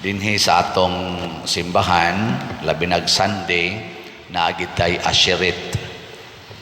Dinhi sa atong simbahan, labi nag Sunday, naa gyud tay usherette.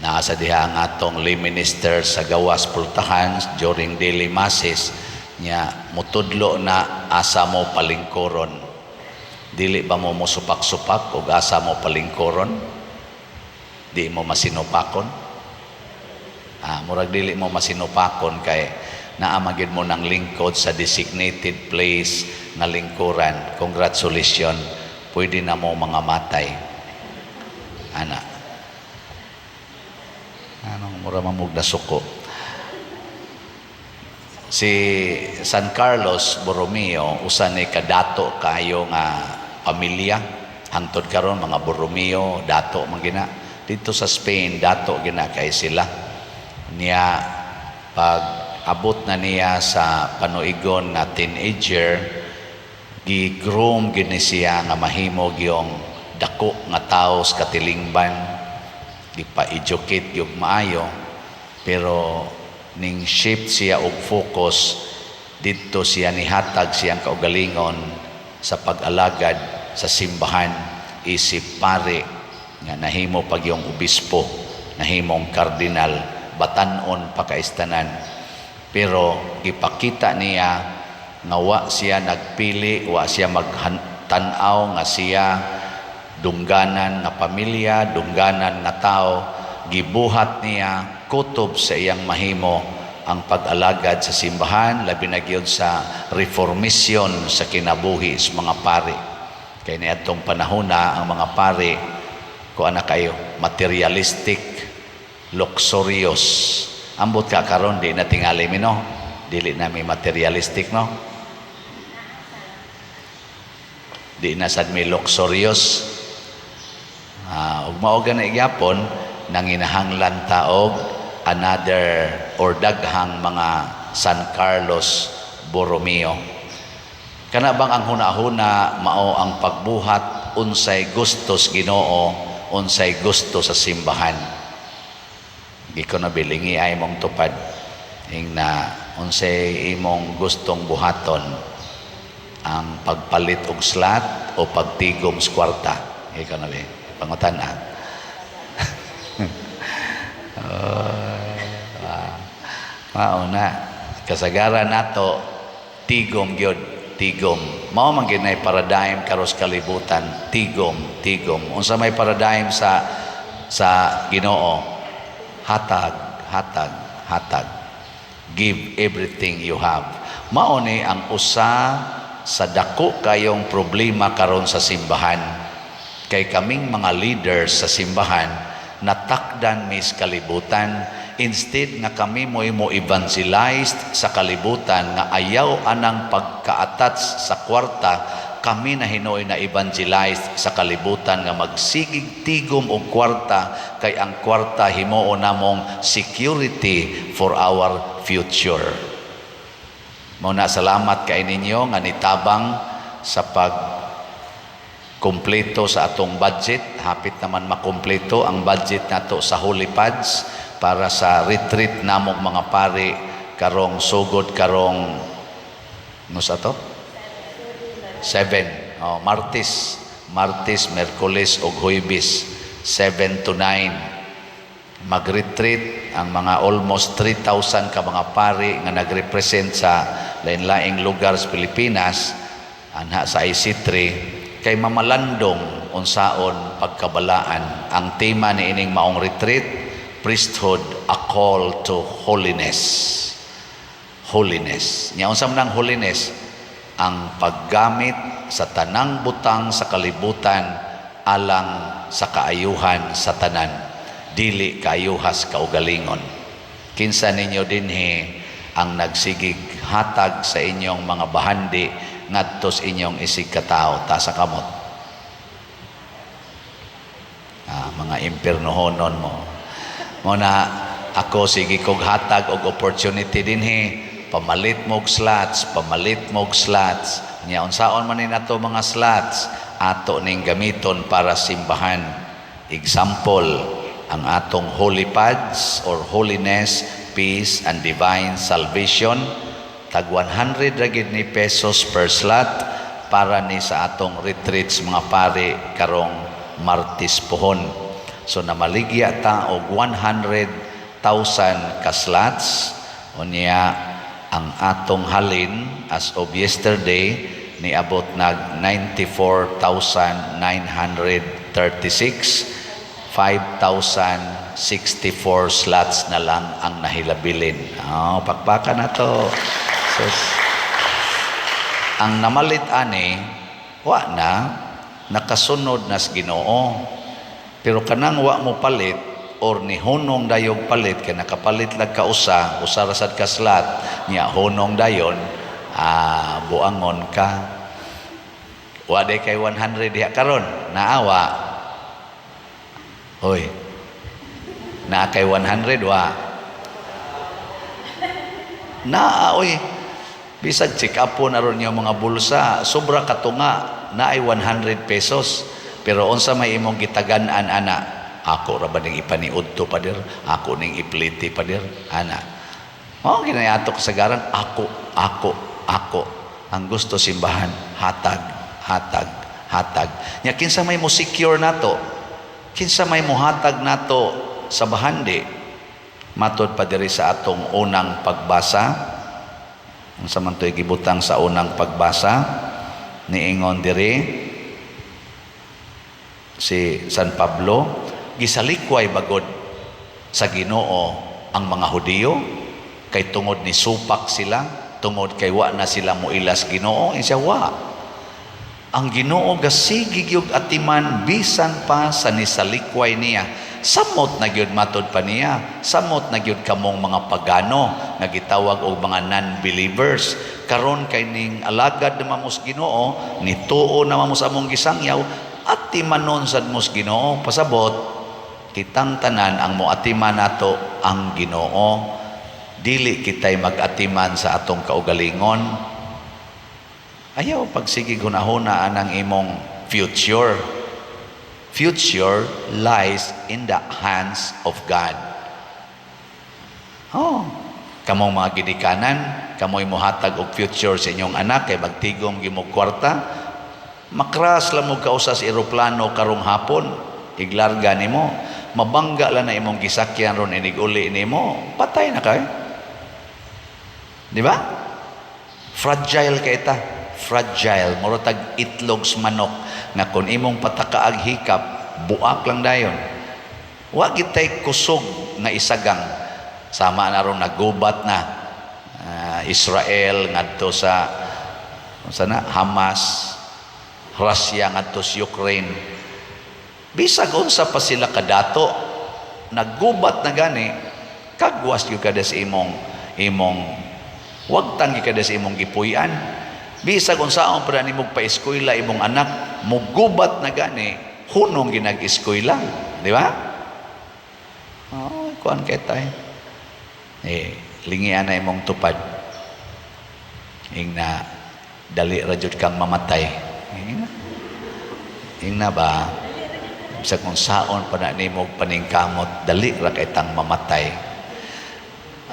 Naa sa diha ang atong lay minister sa gawas pultahan during daily masses nya mutudlo na asa mo palingkuron. Dili ba mo mosupak-supak og asa mo palingkuron? Di mo masinupakon? Ah, murag dili mo masinupakon kay naa man gyud mo ng lingkod sa designated place nga lingkuran. Congratulations, pwede na mo mga matay. Ana. Anong mura mamug nasuko. Si San Carlos Borromeo, usa ni kadato kaayo nga pamilya. Hangtod karon, mga Borromeo dato man gina. Dito sa Spain, dato gina kay sila. Niya pag abot na niya sa panuigon nga teenager, gi-groom gid ni siya nga mahimo gyung dako nga tawo sa katilingban, gipa-educate gyud maayo, pero ning shift siya og focus didto siya nihatag siyang kaugalingon sa pag-alagad sa simbahan isip pare nga nahimo pag yung obispo, nahimong kardinal, batan-on pa kaistanan. Pero gipakita niya nga wa siya nagpili, wa siya magtan-aw nga siya dungganan nga pamilya, dungganan nga tao. Gibuhat niya kutob sa iyang mahimo ang pag-alagad sa simbahan, labi na gyud sa reformation sa kinabuhi sa mga pari. Kay niadtong panahona, ang mga pari kuan na kayo, materialistic, luxurious. Ambot ka karon, di na tingali mi, no? Dili na mi materialistic, no? Di na sad mi luxurious. Ug mao gani gyapon nanginahanglan ta og another or daghang mga San Carlos Borromeo. Kana bang ang huna-huna mao ang pagbuhat unsay gustos Ginoo, unsay gusto sa simbahan. Di ko na bilingi ay mong tupad. Ing na unsay imong gustong buhaton, ang pagpalit og slot o pagtigom sa kwarta? Ikaw na bi pangutan ah. Oh, mao na kasagaran nato, tigom gyud, tigom. Mao man gyud nay paradigm karos kalibutan, tigom, tigom. Unsa may paradigm sa Ginoo? Hatag, hatag, hatag. Give everything you have. Mao ni ang usa sa dako kayong problema karon sa simbahan, kay kaming mga leaders sa simbahan natakdan mis kalibutan instead nga kami mo'y mo evangelized sa kalibutan nga ayaw anang pagka-attach sa kwarta. Kami na hinuoy na evangelize sa kalibutan nga magsigig tigom og kwarta, kay ang kwarta himuon namong security for our future. Mao na, salamat kay ninyo nga nitabang sa pag kumpleto sa atong budget. Hapit naman makumpleto ang budget nato sa Holy Pads para sa retreat namong mga pari karong sugod karong no sa to? 7. Oh, Martes, Martes, Miyerkules ug Huwebes, 7 to 9. Mag-retreat ang mga almost 3,000 ka mga pari nga nagrepresent sa lain-laing lugar sa Pilipinas anha sa IC3 kay mamalandong unsaon pagkabalaan. Ang tema ni ining maong retreat, "Priesthood: A Call to Holiness." Holiness. Nya unsa man ang holiness? Ang paggamit sa tanang butang sa kalibutan alang sa kaayuhan sa tanan, dili kaayuhas kaugalingon. Kinsa ninyo dinhi ang nagsigig hatag sa inyong mga bahandi ngadto sa inyong isig katao? Taas kamot. Ah, mga impiernohonon mo. Mo na ako sige kog hatag og opportunity dinhi, pamalit mo og slots, pamalit mo og slots. Nya unsaon man ni nato mga slots? Ato ning gamiton para simbahan. Example, ang atong holy pads or holiness, peace and divine salvation, tag 100 ra gid ni pesos per slot. Para ni sa atong retreats, mga pare, karong Martes pohon. So namaligya ta og 100,000 ka slots. Unya ang atong halin as of yesterday niabot nag 94,936. 5,064 slots na lang ang nahilabilin. Oh, pakpakan na to. Sus. Ang namalit ani, wa na, nakasunod na sa Ginoo. Pero kanang wa mo palit or ni hunong dayog palit kay nakapalit lag ka usa, usa ra sad ka slot, nya hunong dayon, buangon ka. Wa day kay 100 diha karon, naawa. Hoy. Naa kay 100, wa? Naa oy. Bisag check up po na ron yung mga bulsa, sobra katunga, naay 100 pesos. Pero unsa may imong gitagan-an ana? Ako ra ba ning ipaniudto, pader? Ako ning ipliti, pader? Ana. Mao ginayato kasagaran, ako, ako, ako. Ang gusto simbahan, hatag, hatag, hatag. Nya kinsa may mo secure nato? Kinsa may muhatag nato sa bahandi? Matod pa diri sa atong unang pagbasa, unsa man to'y gibutang sa unang pagbasa, niingon diri si San Pablo, gisalikway bagod sa Ginoo ang mga Hudiyo kay tungod ni supak sila, tungod kay wa na sila moilas Ginoo. Siya wa, ang Ginoo gasigi gyud atiman bisan pa sa nisalikway niya. Samot na gyud, matod pa niya, samot na gyud kamong mga pagano nga gitawag og mga non-believers. Karon kay ning alagad na mamos Ginoo, nituo na mamos among gisangyaw, atimanon sad mos Ginoo. Pasabot, kitang tanan ang moatiman nato ang Ginoo. Dili kitay mag-atiman sa atong kaugalingon. Ayaw pagsigig hunahuna anang imong future. Future lies in the hands of God. Oh, kamong mga gidikanan, kamoy mohatag og future sa inyong anak kay magtigom gimog kwarta, makras lang mo kausa sa eroplano karong hapon, iglarga nimo, mabangga lang na imong gisakyan ron inig uli nimo, patay na kay. Di ba? Fragile kay ta. Fragile, mura tag itlog sa manok nga kung imong patakaag hikap, buak lang dayon. Wa gitay kusog nga isagang. Sama na ron nagubat na Israel ngadto sa sana Hamas, Russia ngadto sa Ukraine. Bisag unsa pa sila kadato, naggubat na gani, kagwas gyud kada sa imong wagtang gyud kada sa imong gipuy-an. Bisag unsaon pa nimo pa-eskwela imong anak, mugubat na gani, hunong ginag-eskwela, di ba? Oh, kuan kay tay. Eh, lingian na imong tupad. Ingna dali ra jud kang mamatay. Ingna. Ingna ba? Bisag kung saon pa na nimo paningkamot, dali ra kay tang mamatay.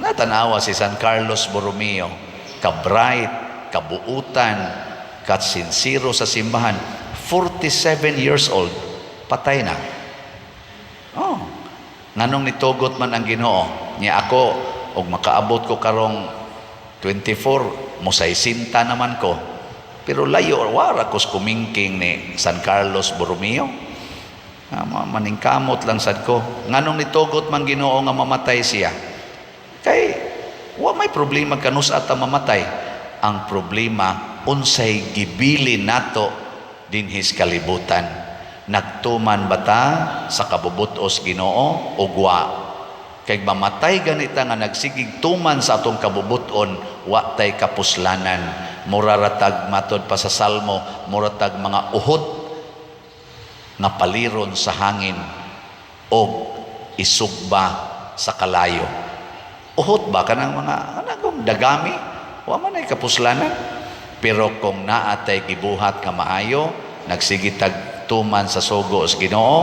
Natanawa si San Carlos Borromeo, ka-bright, kabuutan, kat-sincero sa simbahan. 47 years old, patay na. Oh, nganong nitugot man ang Ginoo? Nya ako, og makaabot ko karong 24, mosaysinta naman ko. Pero layo, wara kos kumingking ni San Carlos Borromeo. Maningkamot lang sad ko. Nganong nitugot man Ginoo nga mamatay siya? Kay wa may problema kanus ata mamatay. Ang problema, unsay gibili nato dinhis kalibutan. Nagtuman ba ta sa kabubutos Ginoo o wa? Kay mamatay ganita nga nagsigig tuman sa atong kabubuton, wa tay kapuslanan. Mura ratag, matod pa sa Salmo, mura tag mga uhot nga paliron sa hangin og isugba sa kalayo. Uhot ba kanang mga kanang dagami? Wa man ay kapuslanan. Pero kung naa tay gibuhat nga maayo, nagsige tag tuman sa sugo sa Ginoo,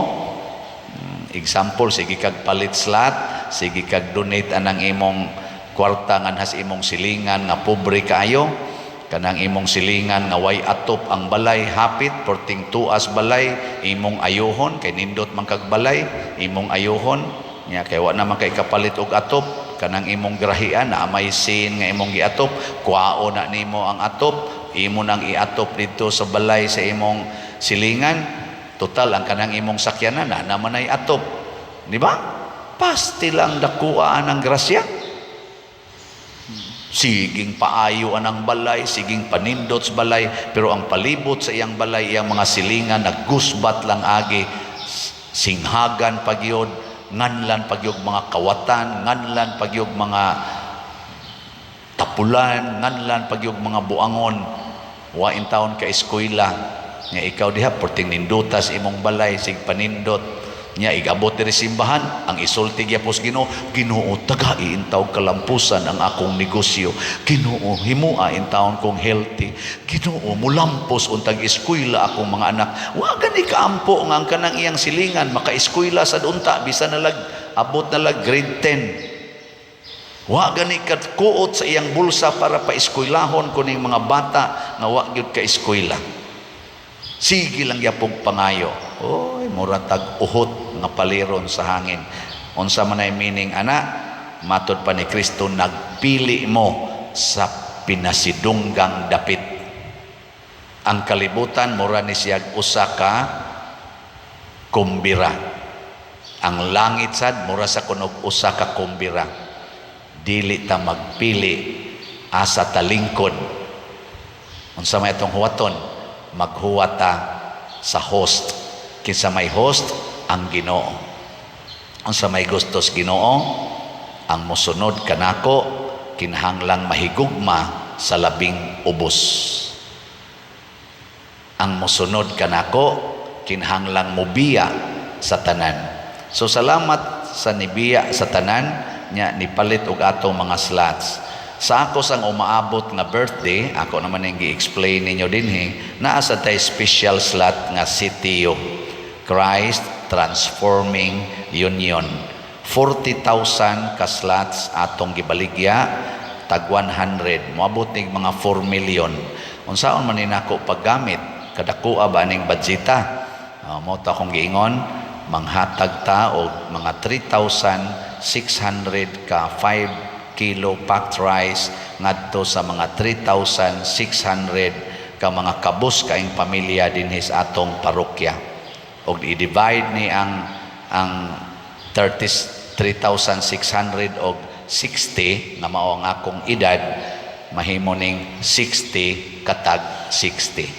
example, sige kag palit slot, sige kag donate anang imong kwarta nganhas imong silingan nga pobre kaayo, Kanang imong silingan nga way atop ang balay, hapit porting tuas balay, imong ayuhon kay nindot man kag balay, imong ayuhon nya kay wa naman kay kapalit og atop. Kanang imong grahian na may sin nga imong giatop, kuwao na nimo ang atop, imo nang iatop dito sa balay sa imong silingan. Total, ang kanang imong sakyanan na naman ay atop, di ba? Pasti lang dakuaan ang grasya. Siging paayo anang balay, siging panindot sa balay, pero ang palibot sa iyang balay, iyang mga silingan, naggusbat lang agi, singhagan pagyod, nganlan pagyog mga kawatan, nganlan pagyog mga tapulan, nganlan pagyog mga buangon. Wa in taon ka eskwela, nga ikaw diha porting nindutas imong balay, sig panindot. Nya igabot diri simbahan, ang isulti gyapos Ginoo, "Ginoo, tagai intaw kalampusan ang akong negosyo. Ginoo, himua intawon kong healthy. Ginoo, mulampos untag eskwela akong mga anak." Wa gani kaampo nga ang kanang iyang silingan makaeskwela sad unta bisan nalag abot na lag grade 10. Wa gani kat kuot sa iyang bulsa para paeskwelahon kuning mga bata nga wa gyud ka eskwela. Sige lang gyapong pangayo. Oy, mura tag uhot nga paliron sa hangin. Unsa man ay meaning ana? Matod pa ni Kristo, nagpili mo sa pinasidunggang dapit. Ang kalibutan mura ni siyag usa ka kumbira. Ang langit sad mura sa kunog usa ka kumbira. Dili ta magpili asa talingkod. Unsa may atong huwaton? Maghuwat ta sa host. Kinsa may host? Ang Ginoo. Unsa may gustos Ginoo? Ang mosunod kanako kinahanglang mahigugma sa labing ubos. Ang mosunod kanako kinahanglang mobiya sa tanan. So salamat sa nibiya sa tanan nya nipalit og atong mga slots. Sa ako sang umaabot nga birthday, ako naman yung gi-explain ninyo dinhi, naa sa tay special slot nga CTU, Christ Transforming Union. 40,000 ka slots atong gibaligya, tag 100, moabot nig mga 4 million. Unsaon man ni nako paggamit? Kadakoa ba ning budgeta? Mo to akong giingon, manghatag ta og mga 3,600 ka 5 kilo packed rice ngadto sa mga 3,600 ka mga kabus kaing pamilya dinhi sa atong parokya. Og i-divide ni ang 33,600 og 60 nga mao ang akong edad, mahimo ning 60 katag 60.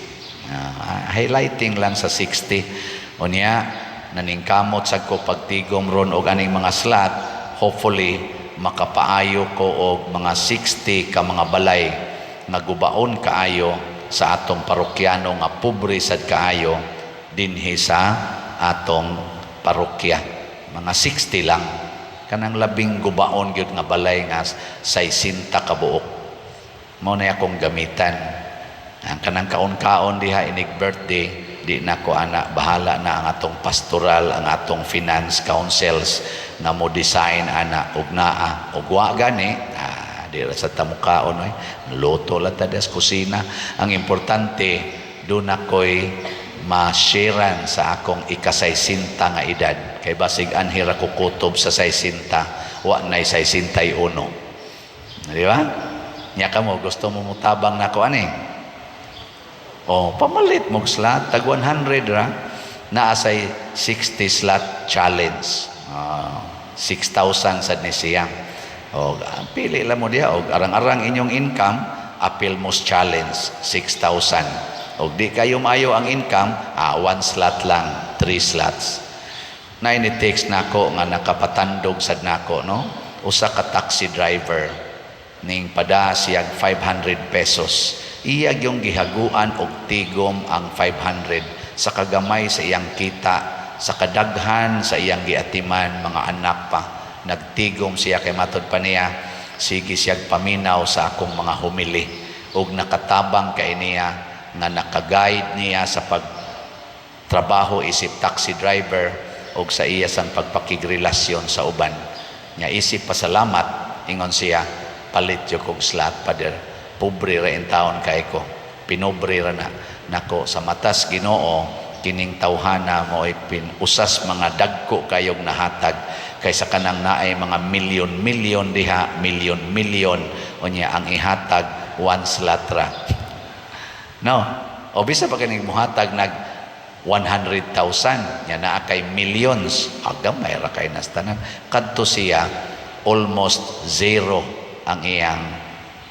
Highlighting lang sa 60. Unya naningkamot sad ko pagtigom ron og aning mga slot, hopefully makapaayo ko og mga 60 ka mga balay nga gubaon kaayo sa atong parokyano nga pobre sad kaayo dinhi sa atong parokya. Mga 60 lang, kanang labing gubaon gyud nga balay nga 60 ka buok. Mao na akong gamitan. Ang kanang kaon-kaon diha inig birthday, di na ko ana, bahala na ang atong pastoral, ang atong finance councils nga mo design ana og naa og wa gani, di ra sa tamukaon oy, luto lang ta sa kusina. Ang importante, doon ako'y ma-sharean sa akong ikasaysinta nga edad kay basig anhi ra ko kutob sa 60, wa nay 61, di ba? Nya kamo, gusto mo mutabang nako ani? Oh, pamalit mo slot, tag 100 ra, naa say 60 slot challenge. 6,000 sad ni siya. O, pili lang mo diha og arang-arang inyong income, apil mo challenge 6,000. Og di kayo maayo ang income, one slot lang, three slots. Na ni text nako nga nakapatandog sad nako, no? Usa ka taxi driver ning pada siyag 500 pesos. Iya yung gihaguan og tigom ang 500 sa kagamay sa iyang kita, sa kadaghan sa iyang giatiman, mga anak pa. Nagtigom siya kay matod pa niya, sige siyag paminaw sa akong mga humili og nakatabang kay niya nga nakaguide niya sa pagtrabaho isip taxi driver og sa iya sang pagpakigrelasyon sa uban. Nya isip pasalamat, ingon siya, "Palit jud kog slot, Father." Pobre ra in taon kay ko, pinobre ra na nako. Sa matas Ginoo, kining tawhana mo ay pin usas mga dagko kayog nahatag kaysa kanang naay mga milyon-milyon diha, milyon-milyon, unya ang ihatag one slot ra, no? O bisa pa kining muhatag nag 100,000 nya naa kay millions, agamay ra kay nas tanan. Kadto siya, almost zero ang iyang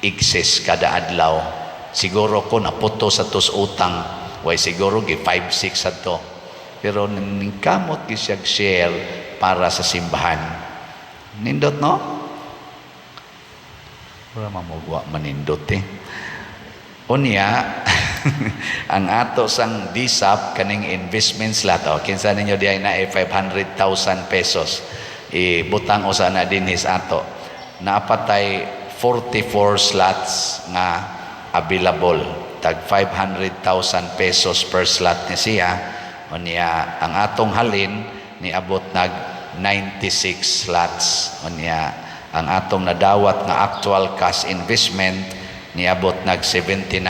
excess kada adlaw. Siguro ko naputo sa tos utang, way siguro gi 5 6 adto, pero ningkamot gi siya share para sa simbahan. Nindot, no? Wala mamugwa manindot eh. Unya, ang ato sang DSAP kaning investment slot, oh, kinsa ninyo diay na 500,000 pesos, ibutang usa na dinhi sa ato. Naapatay 44 slots nga available. Tag 500,000 pesos per slot ni siya. Unya, ang atong halin niabot nag 96 slots. Unya, ang atong nadawat nga actual cash investment niabot nag 79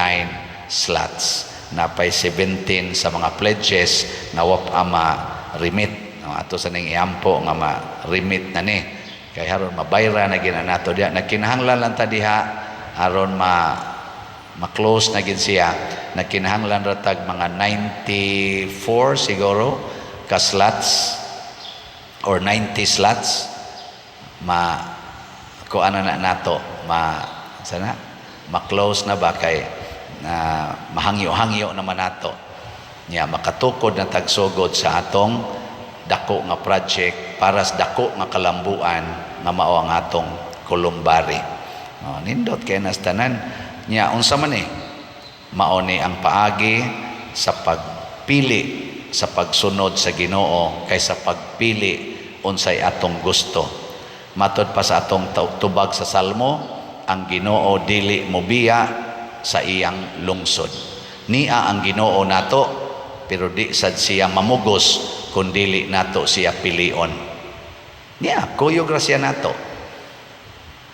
slots. Napay 17 sa mga pledges nga wa pa ma-remit. No, ato sa ning iampo nga ma-remit na ni. Kay aron mabayra na gina nato diha. Nagkinahanglan lang ta diha aron ma ma-close na gid siya. Nagkinahanglan ra tag mga 94 siguro ka slots or 90 slots, ma kuan na nato, ma sana ma-close na ba, kay na mahangyo-hangyo naman nato nya makatukod na tagsugod sa atong dako nga project para sa dako nga kalambuan nga mao ang atong columbary. Oh, nindot kay nas tanan nya. Unsa man eh, mao ni ang paagi sa pagpili sa pagsunod sa Ginoo kaysa pagpili unsay atong gusto. Matod pa sa atong tubag sa Salmo, ang Ginoo dili mobiya sa iyang lungsod. Nia ang Ginoo nato, pero di sad siya mamugos kung dili nato siya pilion. Niya, kuyog ra siya nato.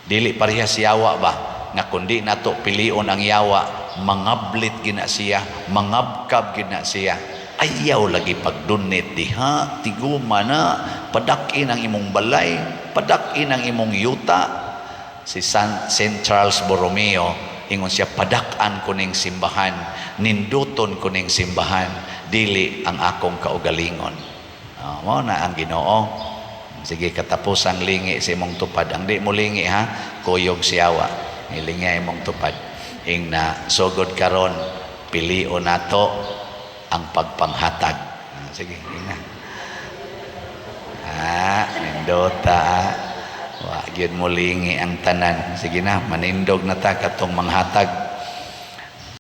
Dili pareha si yawa ba nga kundi nato pilion ang yawa, mangablit gina siya, mangabkab gina siya. Ayaw lagi pagdunit diha, tiguma na, padak-in ang imong balay, padak-in ang imong yuta. Si St. Charles Borromeo, ingon siya, "Padak-an ko ning simbahan, ninduton ko ning simbahan, dili ang akong kaugalingon." Oh, mao na ang Ginoo. Sige, katapusang lingi sa imong tupad. Ang di mo lingi ha, kuyog siyawa. Ilingi imong tupad. Ing na sugod karon, pilion nato ang pagpanghatag. Ah, sige, ing na. Ah, nindota. Ah. Wa gyud mo lingi ang tanan. Sige na, manindog na ta katong manghatag.